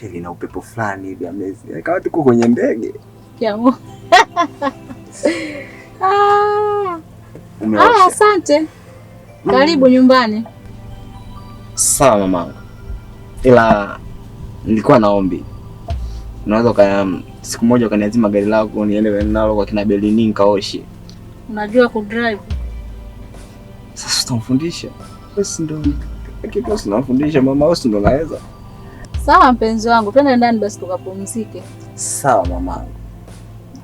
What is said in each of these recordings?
Pia lina upepo fulani hivi amazing. Kama tuko kwenye ndege. Kiamu. Ah, Umeosha. ah, asante. Karibu nyumbani. Sawa mamangu, ila nilikuwa na ombi, unaweza uka siku moja ukaniazima gari lako niende nalo kwa kina Belini nikaoshe. Unajua kudrive? Sasa utamfundisha wewe, si ndo kitu unamfundisha mama, wewe si ndo naweza. Sawa mpenzi wangu, twende ndani basi tukapumzike. Sawa mamangu.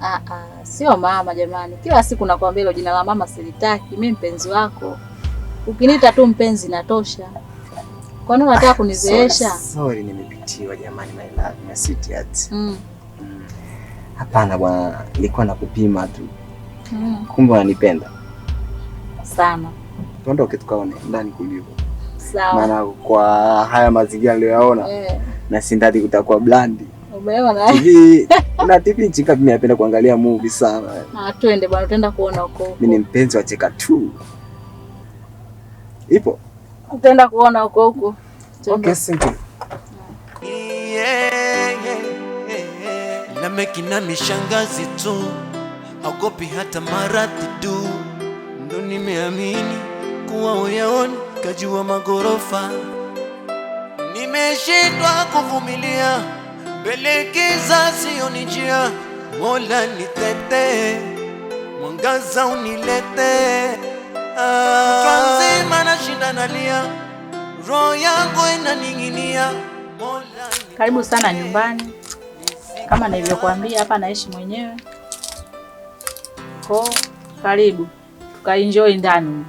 Ah, ah, sio mama jamani, kila siku nakwambia hilo jina la mama silitaki. Mi mpenzi wako, ukiniita tu mpenzi natosha. Kwani unataka kunizeesha? Sorry, sorry, nimepitiwa jamani, my love, my sweetheart. Hapana bwana, nilikuwa nakupima tu, kumbe unanipenda. Sana. Tuondoke tukaone ndani kulivyo, Sawa. maana kwa haya mazingira niliyoyaona na sindani kutakuwa blandi. Umeona? TV na TV nchi ngapi? Mimi napenda kuangalia movie sana. Ah, twende bwana, tutaenda kuona huko huko. Mimi ni mpenzi wa cheka tu. Ipo? Tutaenda kuona huko huko. Twende. Okay, simple. Yeah. Lameki na mishangazi tu, haogopi hata maradhi du, ndo nimeamini kuwa uyaoni kajua magorofa. Nimeshindwa kuvumilia mbele giza sioni njia, Mola nitetee, mwangaza unilete. Ah, nzima nashinda nalia, roho yangu inaning'inia. Mola Karibu sana nyumbani. Kama nilivyokuambia hapa naishi mwenyewe. Ko, karibu. Tukaenjoy ndani.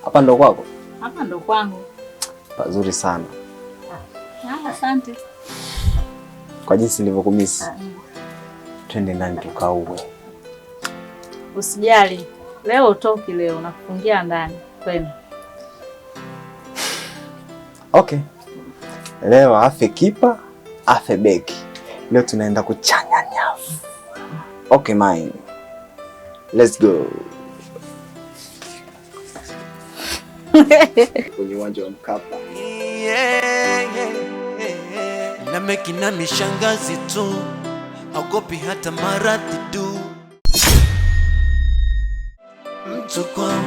Hapa ndo kwako? Hapa ndo kwangu. Pazuri sana. Ah, asante. Kwa jinsi nilivyokumisi. Twende ndani tukaue. Usijali. Leo utoki leo, nakufungia ndani. Twende. Okay. Leo afe kipa, afe beki. Leo tunaenda kuchanya nyavu. Okay mine. Let's go. Kwenye uwanja wa Mkapa. Yeah. Lameki na mishangazi tu, haogopi hata maradhi du. Mtu kwao,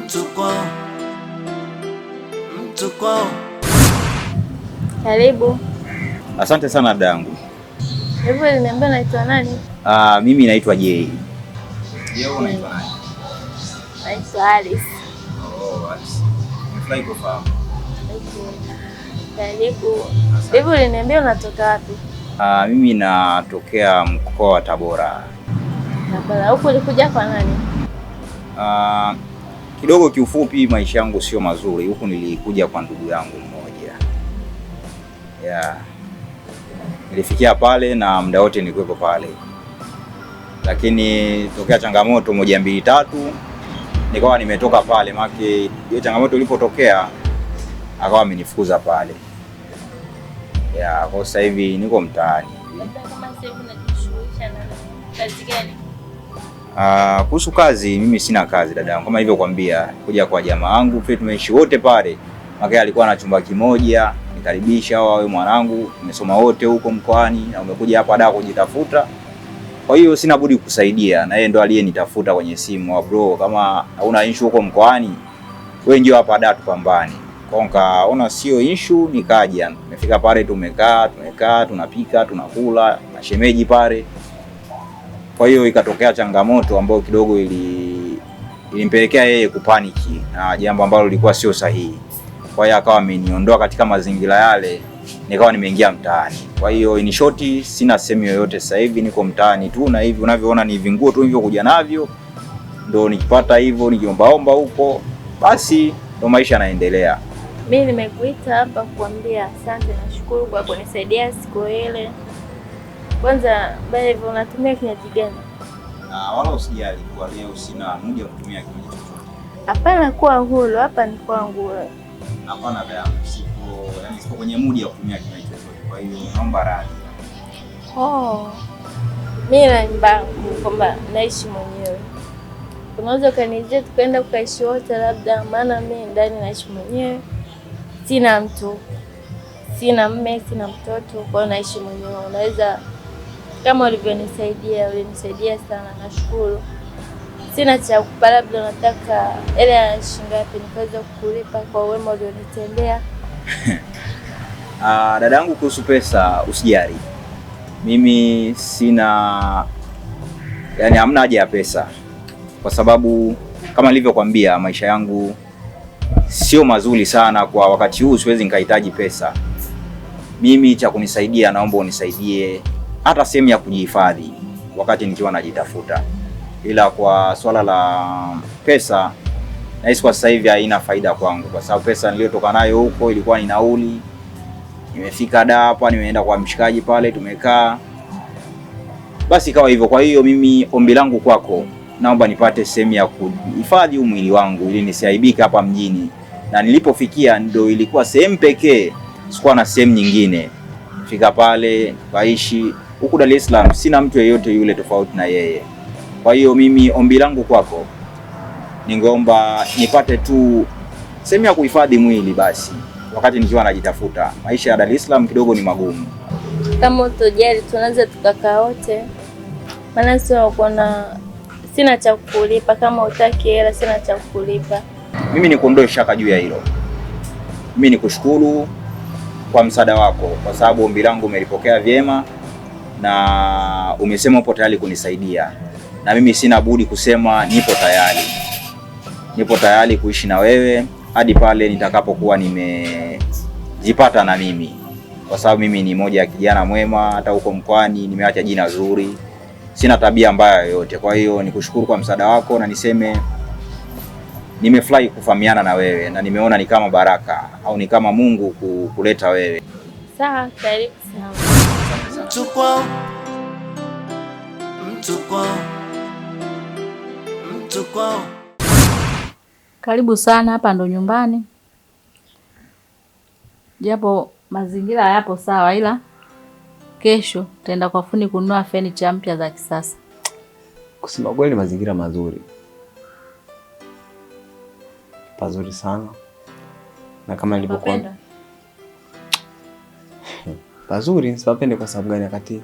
mtu kwao, mtu kwao. Karibu. Asante sana dada yangu. Hivyo uliniambia naitwa nani? Ah, mimi naitwa Jay. Je, wewe unaitwa nani? Naitwa Alice. Oh, Alice. Nimefurahi kufahamu. Okay. Karibu. Hivyo uliniambia unatoka wapi? Ah, mimi natokea mkoa wa Tabora. Tabora. Huku ulikuja kwa nani? Ah, kidogo kiufupi maisha yangu sio mazuri. Huku nilikuja kwa ndugu yangu mmoja. Yeah. Nilifikia pale na muda wote nilikuwepo pale. Lakini tokea changamoto moja mbili tatu nikawa nimetoka pale, maana hiyo changamoto ilipotokea akawa amenifukuza pale. Yeah, kwa sasa hivi niko mtaani. Labda kama sasa hivi unajishughulisha na kazi gani? Ah, kuhusu kazi mimi sina kazi dadangu, kama nilivyokuambia, kuja kwa jamaa wangu pia tumeishi wote pale. Maana alikuwa na chumba kimoja, nikaribisha wewe mwanangu, tumesoma wote huko mkoani na umekuja hapa da kujitafuta. Kwa hiyo sina budi kukusaidia, na yeye ndo aliyenitafuta kwenye simu, wa bro, kama hauna issue huko mkoani, wewe njoo hapa da tupambane. Kwa hiyo nikaona sio issue, nikaja. Nimefika pale tumekaa, tumekaa, tunapika, tunakula na shemeji pale. Kwa hiyo ikatokea changamoto ambayo kidogo ilimpelekea yeye kupaniki na jambo ambalo lilikuwa sio sahihi. Kwa hiyo akawa ameniondoa katika mazingira yale, nikawa nimeingia mtaani. Kwa hiyo in short, sina sehemu yoyote sasa hivi, niko mtaani tu, na hivi unavyoona ni vinguo tu hivyo kuja navyo, ndo nikipata hivyo nikiombaomba huko, basi ndo maisha yanaendelea. Mimi nimekuita hapa kuambia asante, nashukuru kwa kunisaidia siku ile. Kwanza bali hivyo unatumia kinywaji gani? Na wala usijali kwa leo sina muda wa kutumia kinywaji chochote. Hapana, kuwa huru, hapa ni kwangu. Hapana dada, sipo, yani sipo kwenye mudi ya kutumia kinywaji chochote. Kwa hiyo naomba radhi. Oh. Mimi na nyumba yangu kwamba naishi mwenyewe. Unaweza ukanijia tukaenda ukaishi wote labda, maana mimi ndani naishi mwenyewe. Sina mtu, sina mme, sina mtoto, kwa hiyo naishi mwenyewe. Unaweza kama ulivyonisaidia, ulinisaidia sana, nashukuru. Sina cha kukupa, labda unataka hela ya shilingi ngapi nikaweza kukulipa kwa wema ulionitendea? Dadangu, kuhusu pesa usijali. Mimi sina, yani hamna haja ya pesa, kwa sababu kama nilivyokuambia maisha yangu sio mazuri sana kwa wakati huu, siwezi nikahitaji pesa. Mimi cha kunisaidia, naomba unisaidie hata sehemu ya kujihifadhi wakati nikiwa najitafuta, ila kwa swala la pesa nahisi kwa sasa hivi haina faida kwangu, kwa sababu pesa niliyotoka nayo huko ilikuwa ni nauli. Nimefika da hapa, nimeenda kwa mshikaji pale, tumekaa, basi ikawa hivyo. Kwa hiyo mimi ombi langu kwako, naomba nipate sehemu ya kuhifadhi huu mwili wangu ili nisiaibike hapa mjini, na nilipofikia ndo ilikuwa sehemu pekee, sikuwa na sehemu nyingine. Fika pale tukaishi huku Dar es Salaam, sina mtu yeyote yule tofauti na yeye. Kwa hiyo mimi ombi langu kwako, ningeomba nipate tu sehemu ya kuhifadhi mwili basi, wakati nikiwa najitafuta. Maisha ya Dar es Salaam kidogo ni magumu. Kama utojali tunaweza tukakaa wote, maana sio kuona sina cha kukulipa. Kama utaki hela, sina cha kukulipa. Mimi nikuondoe shaka juu ya hilo. Mimi nikushukuru kwa msaada wako, kwa sababu ombi langu umelipokea vyema na umesema upo tayari kunisaidia, na mimi sina budi kusema nipo tayari, nipo tayari kuishi na wewe hadi pale nitakapokuwa nimejipata na mimi, kwa sababu mimi ni moja ya kijana mwema. Hata huko mkoani nimeacha jina zuri, sina tabia mbaya yoyote. Kwa hiyo nikushukuru kwa msaada wako na niseme nimefurahi kufahamiana na wewe na nimeona ni kama baraka au ni kama Mungu kuleta wewe. Sawa, karibu sana. Mtu kwao, mtu kwao, mtu kwao. Karibu sana, hapa ndo nyumbani, japo mazingira hayapo sawa, ila kesho tutaenda kwa fundi kununua fenicha mpya za kisasa. Kusema kweli, mazingira mazuri, pazuri sana, na kama nilivyokuwa Unapenda? pazuri, sipapende kwa sababu gani? Wakati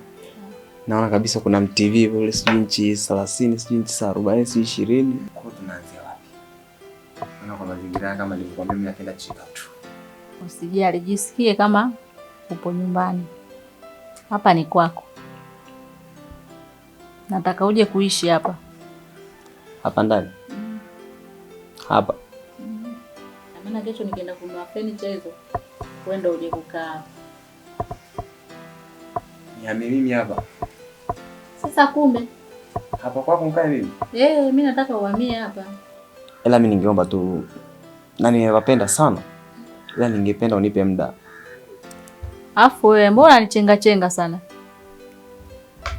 naona kabisa kuna MTV pale, sijui inchi 30, sijui inchi 40, sijui 20. Kwa hiyo tunaanzia wapi? Naona kwa mazingira kama nilivyokuambia, mimi napenda chika tu. Usijali, jisikie kama upo nyumbani. Hapa ni kwako, nataka uje kuishi hapa. Hapa ndani hapa Maana kesho nikienda kununua fenicha hizo, wewe ndio uje kukaa hapa. Nihame mimi hapa Sasa kumbe hapa kwako nikae mimi? Mimi nataka uhamie hapa. Ila mimi ningeomba tu, na nimewapenda sana, ila ningependa unipe muda. Afu wewe mbona nichenga chenga sana?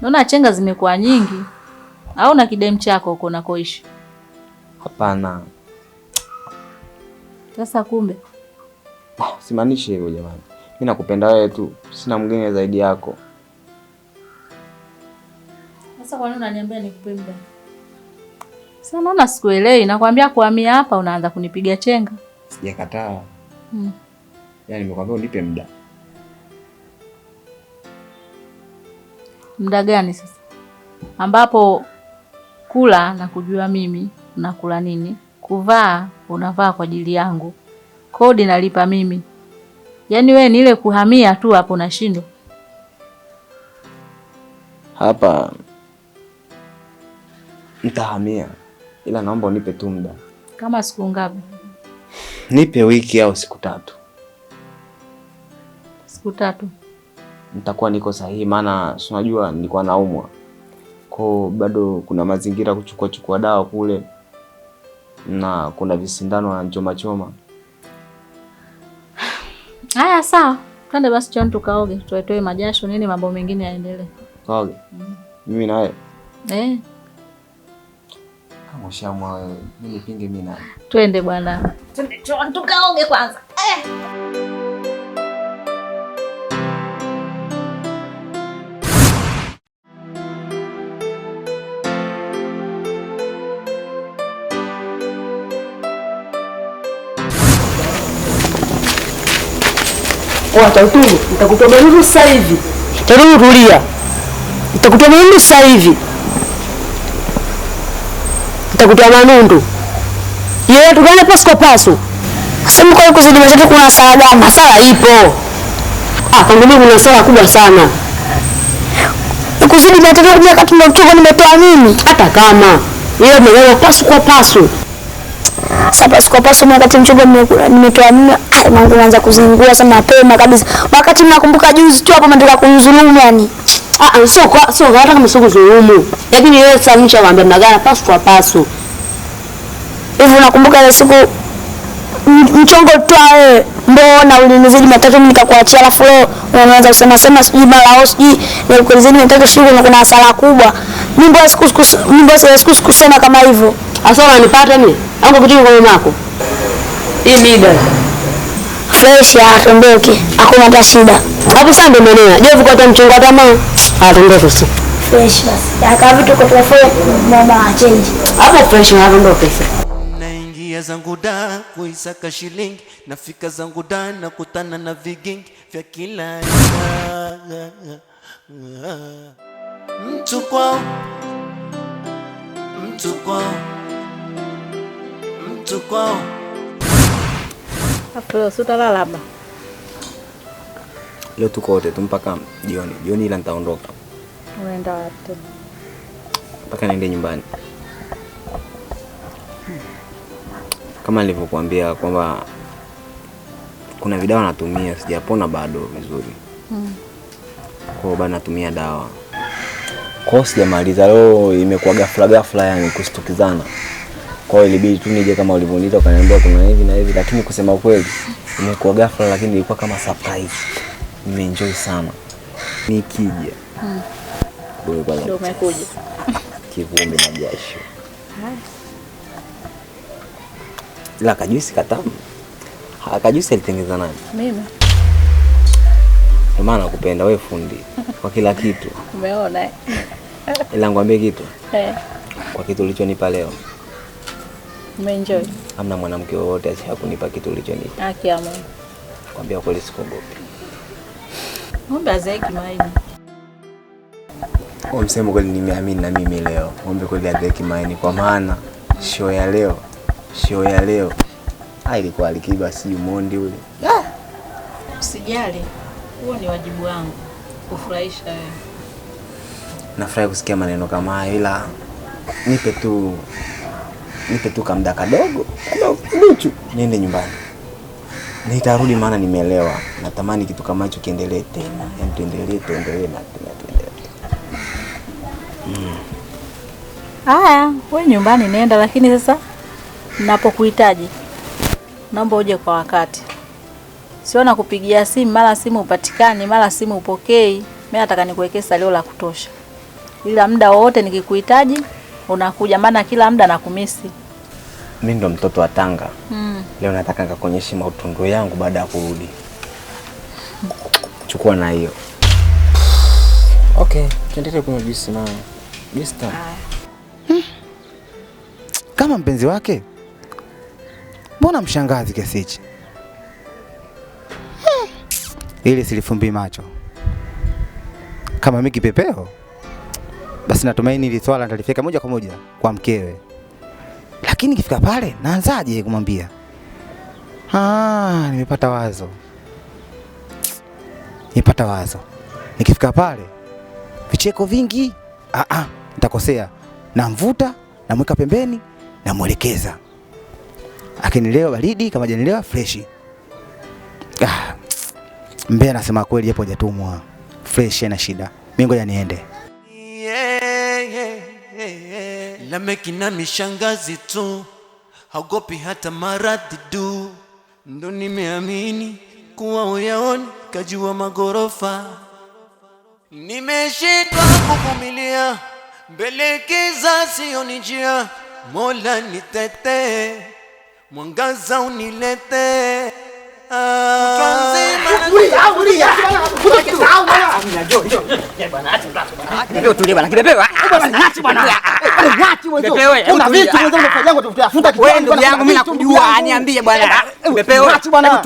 Naona chenga zimekuwa nyingi. Au na kidemu chako huko nakoishi? Hapana, Sasa kumbe simaanishi hivyo jamani. Mimi nakupenda wewe tu, sina mwingine zaidi yako. Sasa kwa nini unaniambia nikupe muda? Sasa naona sikuelewi, nakwambia kuhamia hapa unaanza kunipiga chenga. Sijakataa. Yaani nimekwambia unipe muda. Muda gani sasa? Ambapo kula na kujua mimi unakula nini, kuvaa unavaa kwa ajili yangu, kodi nalipa mimi. Yaani wewe ni ile kuhamia tu hapo unashindwa. Hapa nitahamia, ila naomba unipe tu muda. Kama siku ngapi? Nipe wiki au siku 3. Siku 3. Nitakuwa niko sahihi, maana si unajua nilikuwa naumwa. Kwa bado kuna mazingira kuchukua chukua dawa kule na kuna visindano na choma choma. Haya sawa. Twende basi chooni tukaoge, tutoe majasho nini, mambo mengine yaendelee. Kaoge. Mimi na wewe. Kama ushaamua wewe, mimi nipinge mimi na. Twende bwana. Twende chooni tukaoge kwanza. Wacha utundu, nitakutoa manundu sasa hivi. Tarudi tulia. Nitakutoa manundu sasa hivi. Nitakutoa manundu. Yeye tugane pasu kwa pasu. Sasa mko kuzidi matatu kuna hasara gani? Hasara ipo. Ah, kwangu mimi kuna hasara kubwa sana. Kuzidi matatu kwa wakati mchongo nimetoa mimi. Hata kama yeye amegawa pasu kwa pasu. Sasa pasu kwa pasu wakati mchongo nimetoa mimi, Mungu anaanza kuzingua sana mapema kabisa. Wakati nakumbuka juzi tu hapo umetoka kunidhulumu yani. Ah, sio hata kama sio kudhulumu. Lakini yeye sasa mshawaambia mnagana pasu kwa pasu. Hivi unakumbuka ile siku mchongo toa wewe, mbona ulinizidi matatu mimi nikakuachia, alafu leo unaanza kusema sema sijui mara au sijui nilikulizidi matatu shughuli na kuna hasara kubwa. Mimi mbona siku kusema kama hivyo. Sasa unanipata mimi? Au kutoka kwa mamako? Hii mida. Fresh atondoke. Hakuna hata shida. Hapo sasa ndio umeelewa. Je, uko hata mchongo hata mama? Atondoke sasa. Fresh basi. Akavi tuko tunafanya mama change. Hapo fresh atondoke sasa. Naingia zangu da kuisaka shilingi, nafika zangu da nakutana na vigingi vya kila aina. Mtu kwao, mtu kwao, mtu kwao. Hapo utalala hapa. Leo tuko wote tu mpaka jioni. Jioni ila nitaondoka. Unaenda wapi? Mpaka niende nyumbani. Kama nilivyokuambia kwamba kuna vidawa natumia sijapona bado vizuri. Kwa hiyo bado natumia dawa. Kwa hiyo sijamaliza leo, imekuwa ghafla ghafla yani kustukizana. Kwa hiyo ilibidi tu nije kama ulivyoniita ukaniambia kuna hivi na hivi, lakini kusema kweli imekuwa ghafla, lakini ilikuwa kama surprise. Nimeenjoy sana. Nikija. Ndio umekuja. Kivumbi na jasho. Ila kajuisi katamu. Kajuisi alitengeneza nani? Mimi. Ndio maana nakupenda wewe fundi kwa kila kitu. Umeona eh? Ila ngwambie kitu. Kwa kitu ulichonipa leo. Umeenjoy? Hamna mwanamke wowote asiyekunipa kitu ulichonipa. Haki ya Mungu. Kwambia kweli sikuogopi. Ng'ombe hazeeki maini. Kwa msemo kweli nimeamini na mimi leo. Ng'ombe kweli hazeeki maini kwa maana show ya leo. Ilikuwa Alikiba si Mondi ule. Usijali. Huo ni wajibu wangu kufurahisha wewe. Nafurahi kusikia maneno kama hayo, ila nipe tu kamda kadogo kidogo niende nyumbani. Nitarudi maana nimeelewa. Natamani kitu kama hicho kiendelee tena. Yaani tuendelee na tena tuendelee. Haya, wewe nyumbani nenda, lakini sasa ninapokuhitaji naomba uje kwa wakati. Sio na kupigia simu, mara simu upatikani, mara simu upokei. Mimi nataka nikuwekee salio la kutosha. Ila muda wote nikikuhitaji unakuja, maana kila muda nakumisi. Mimi ndo mtoto wa Tanga. Leo nataka nikakuonyeshe mautundu yangu baada ya kurudi. Chukua na hiyo. Okay, tuendelee kunywa juisi mama. Juisi tamu. Kama mpenzi wake? Mbona mshangazi kiasi hichi? Ili silifumbi macho. Kama mimi kipepeo, basi natumaini ili swala nitalifika moja kwa moja kwa mkewe. Lakini ikifika pale naanzaje kumwambia? Nimepata wazo. Nikifika pale vicheko vingi, nitakosea. Namvuta, namweka pembeni, namuelekeza. Akinielewa baridi, kama hajanielewa fresh. Mbea nasema kweli hapo hajatumwa. Fresh haina shida. Mimi ngoja niende. Lameki na mishangazi tu, haogopi hata maradhi du. Ndo nimeamini kuwa uyaoni kajua magorofa. Nimeshindwa kuvumilia mbele kiza sioni njia. Mola nitetee, mwangaza unilete. Kipepeo tulia bwana, kipepeo. Bwana niache bwana. Niache wewe. Kuna vitu wewe unafanya yangu tutafuta kitu. Wewe ndugu yangu mimi nakujua, niambie bwana. Kipepeo.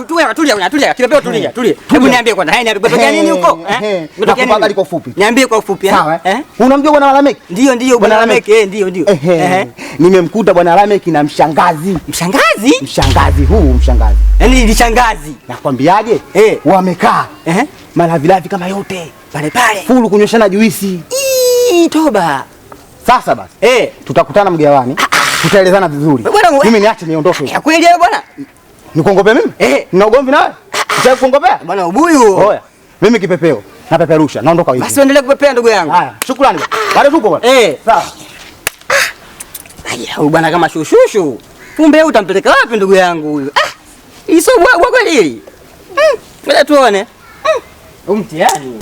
Tulia tulia tulia. Kipepeo tulia, tulia. Hebu niambie kwanza. Niambie kutokea nini huko? Eh? Nakupanga kwa ufupi. Niambie kwa ufupi. Sawa. Unamjua bwana Lameki? Ndio ndio bwana Lameki, eh ndio ndio. Nimemkuta bwana Lameki na mshangazi. Mshangazi? Mshangazi huu mshangazi. Yaani ni shangazi. Nakwambiaje? Wamekaa. Malavilavi kama yote. Pale pale. Fulu kunyoshana juisi. Ii, toba. Sasa basi. Tutakutana mgawani. Tutaelezana vizuri. Mimi niache niondoke. Ya kweli wewe bwana? Nikuongopee mimi? Nina ugomvi nawe? Unataka kuongopea? Bwana ubuyu. Oya. Mimi kipepeo. Napeperusha. Naondoka hivi. Basi uendelee kupepea ndugu yangu. Haya, shukrani. Bado tupo bwana. Sawa. Aya, huyu bwana kama shushushu. Kumbe wewe utampeleka wapi ndugu yangu huyu? Hii sio bwabwa kweli hili. Ngoja tuone. Huu mtihani.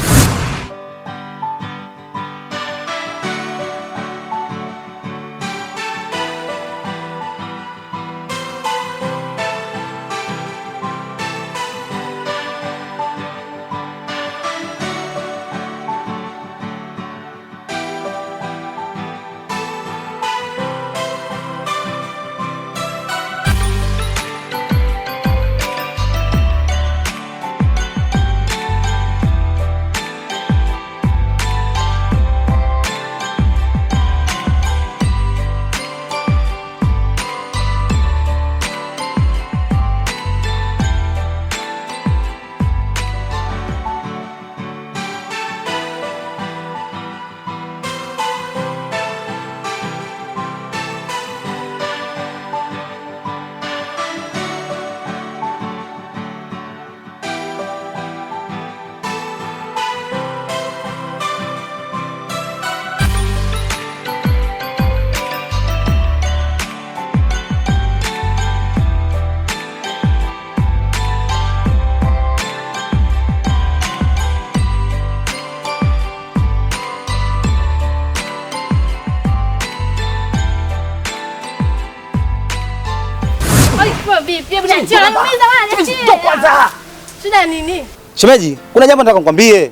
Shida nini? Shemeji, kuna jambo nataka nikwambie.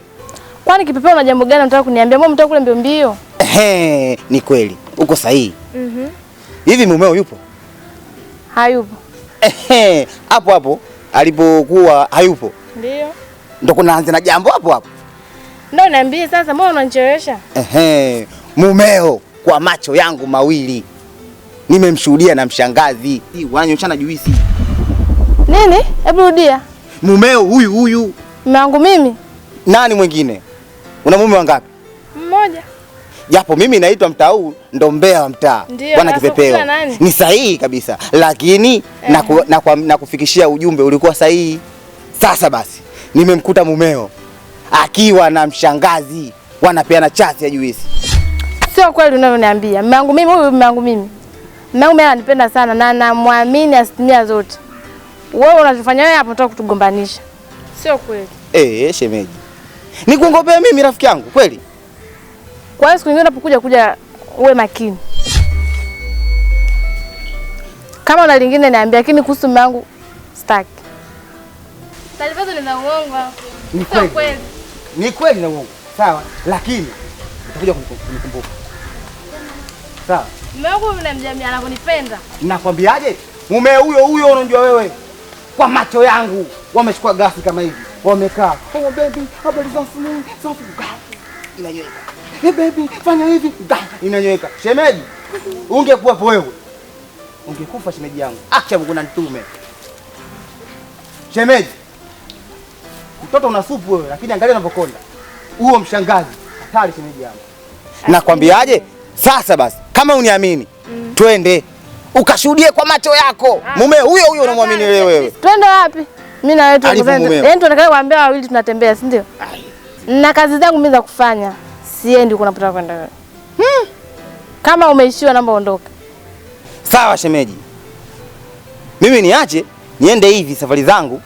Kwani kipepeo una jambo gani unataka kuniambia? Mbona mtaka kule mbio mbio? Ehe, ni kweli. Uko sahihi. Hivi mumeo yupo? Hayupo. Ehe, hapo hapo alipokuwa hayupo. Ndio. Ndio kunaanza na jambo hapo hapo. Ndio niambie sasa, mbona unanichelewesha? Ehe, mumeo kwa macho yangu mawili nimemshuhudia na mshangazi. Wananyoshana juisi. Nini? Hebu rudia. Mumeo huyu huyu. Mume wangu mimi? Nani mwingine? Una mume wangapi? Mmoja. Japo mimi naitwa mtaa huu ndo mbea wa mtaa. Bwana Kipepeo. Ni sahihi kabisa. Lakini na kufikishia ujumbe ulikuwa sahihi. Sasa basi, nimemkuta mumeo akiwa na mshangazi wanapeana chasi ya juisi. Sio kweli unavyoniambia. Mume wangu mimi huyu mume wangu mimi. Mume wangu ananipenda sana na namwamini asilimia zote. Wewe unachofanya wewe hapo unataka kutugombanisha. Sio kweli. Shemeji. Nikuongopea mimi rafiki yangu kweli? Kwa hiyo siku nyingine unapokuja kuja uwe makini. Kama una lingine niambia, lakini kuhusu mume wangu sitaki. Taarifa hizo ni za uongo. Ni kweli. Ni kweli na uongo. Sawa, lakini utakuja kunikumbuka. Sawa. Mume wangu unamjamii anakunipenda. Nakwambiaje? Mume huyo huyo unajua wewe. Kwa macho yangu wamechukua gasi kama hivi. Wamekaa. Oh baby, habari za asubuhi. Safi. Inanyweka. Hey baby, fanya hivi. Inanyweka. Shemeji, ungekuwa hapo wewe. Ungekufa shemeji yangu. Acha Mungu na nitume. Shemeji. Mtoto una supu wewe, lakini angalia unavyokonda. Huo mshangazi. Hatari shemeji yangu. Nakwambiaje? Sasa basi, kama uniamini, twende ukashuhudie kwa macho yako. Mume huyo huyo unamwamini wewe. Twende wapi? Mimi na wewe tunakwenda. Yaani tunataka kuambia wawili tunatembea, si ndio? Na kazi zangu mimi za kufanya. Siendi huko unapotaka kwenda wewe. Kama umeishiwa naomba ondoka. Sawa shemeji. Mimi niache niende hivi safari zangu.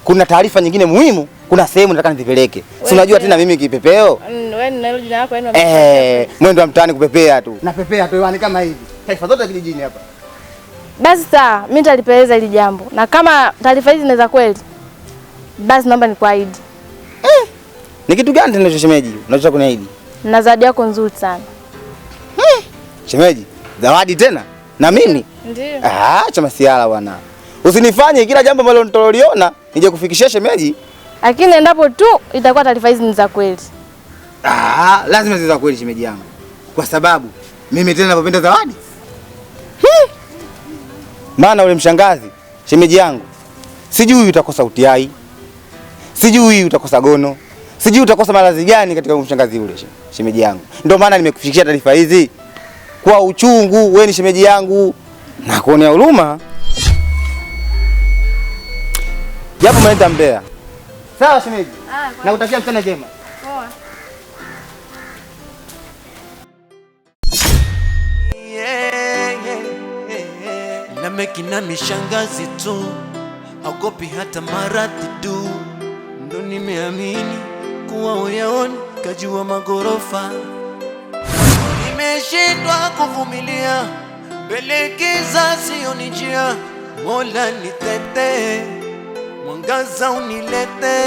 Kuna taarifa nyingine muhimu, kuna sehemu nataka nizipeleke. Si unajua tena mimi kipepeo? Wewe nina jina lako yani. Mwendo wa mtaani kupepea tu. Napepea tu yani kama hivi. Taifa zote kijijini hapa. Basi sawa, mimi nitalipeleza hili jambo. Na kama taarifa hizi ni za kweli, basi naomba nikuahidi. Ni kitu gani tena shemeji? Unachotaka kuniahidi? Na zawadi yako nzuri sana. Shemeji, zawadi tena? Na mimi? Ndio. Ah, acha masiala bwana. Usinifanye kila jambo ambalo nitololiona nije kufikishia shemeji. Lakini endapo tu itakuwa taarifa hizi ni za kweli. Ah, lazima ziwe za kweli shemeji yangu. Kwa sababu mimi tena ninapopenda zawadi. Maana ule mshangazi shemeji yangu, sijui utakosa utiai, sijui utakosa gono, sijui utakosa maradhi gani katika mshangazi ule shemeji yangu. Ndio maana nimekufikishia taarifa hizi kwa uchungu. Wewe ni shemeji yangu na kuonea huruma, japo umeleta mbea. Sawa shemeji, nakutakia mchana njema. Poa. Lameki na mishangazi tu, haogopi hata maradhi du. Ndo nimeamini kuwa uyaoni, kajua magorofa. Nimeshindwa kuvumilia, mbele giza sioni njia. Mola nitetee, mwangaza unilete.